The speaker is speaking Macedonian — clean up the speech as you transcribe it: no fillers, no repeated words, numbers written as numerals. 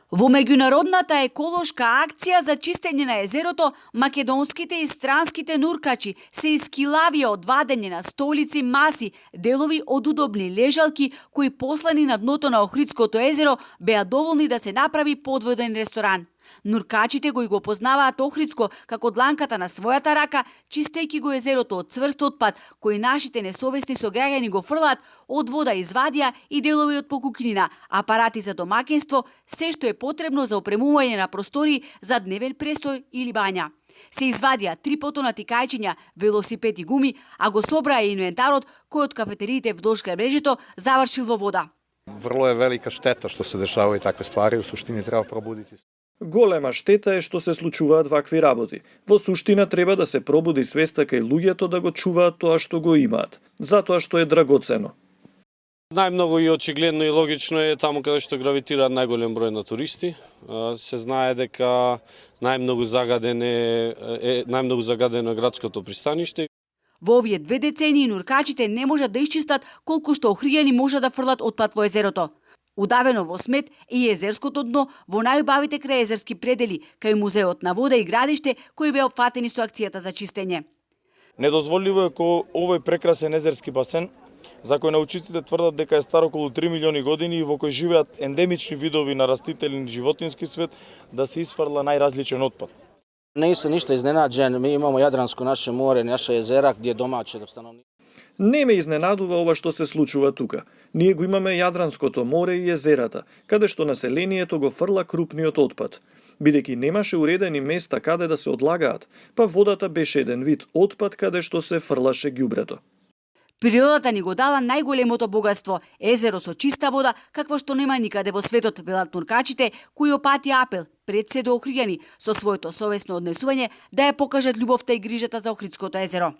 Во меѓународната еколошка акција за чистење на езерото, македонските и странските нуркачи се искилавија од вадење на столици, маси, делови од удобни лежалки кои послани на дното на Охридското езеро беа доволни да се направи подводен ресторан. Нуркачите го познаваат Охридско како дланката на својата рака, чистејќи го езерото од цврст отпад кој нашите несовесни сограѓани го фрлаат, од вода извадија и делови од покукнина, апарати за домаќинство, се што е потребно за опремување на простори за дневен престор или бања. Се извадија 3 потонати кајчиња, велосипед и гуми, а го собраа и инвентарот кој од кафетериите вдолж мрежето завршил во вода. Vrlo je velika šteta što se dešavaju takve stvari, u suštini treba probuditi. Голема штета е што се случуваат вакви работи. Во суштина треба да се пробуди свеста кај луѓето да го чуваат тоа што го имаат, затоа што е драгоцено. Најмногу и очигледно и логично е таму каде што гравитираат најголем број на туристи. Се знае дека најмногу загадено е градското пристаниште. Во овие 2 децении нуркачите не можат да исчистат колку што охријани можат да фрлат отпад во езерото. Удавено во смет и езерското дно во најубавите крајезерски предели, кај музеот на вода и градиште кои беа опфатени со акцијата за чистење. Недозволиво е кој овој прекрасен езерски басен, за кој научниците тврдат дека е стар околу 3 милиони години и во кој живеат ендемични видови на растителен и животински свет, да се исфрла најразличен отпад. Не се ништо изненаđen, ми имамо Јадранско наше море, наше езера, где домаќе stanovnici. Не ме изненадува ова што се случува тука. Ние го имаме Јадранското море и езерата, каде што населението го фрла крупниот отпад. Бидејќи немаше уредени места каде да се одлагаат, па водата беше еден вид отпад каде што се фрлаше ѓубрето. Природата ни го дала најголемото богатство, езеро со чиста вода, какво што нема никаде во светот, велат нуркачите, кои опатија апел пред се до охријани со своето совесно однесување да ја покажат љубовта и грижата за Охридското езеро.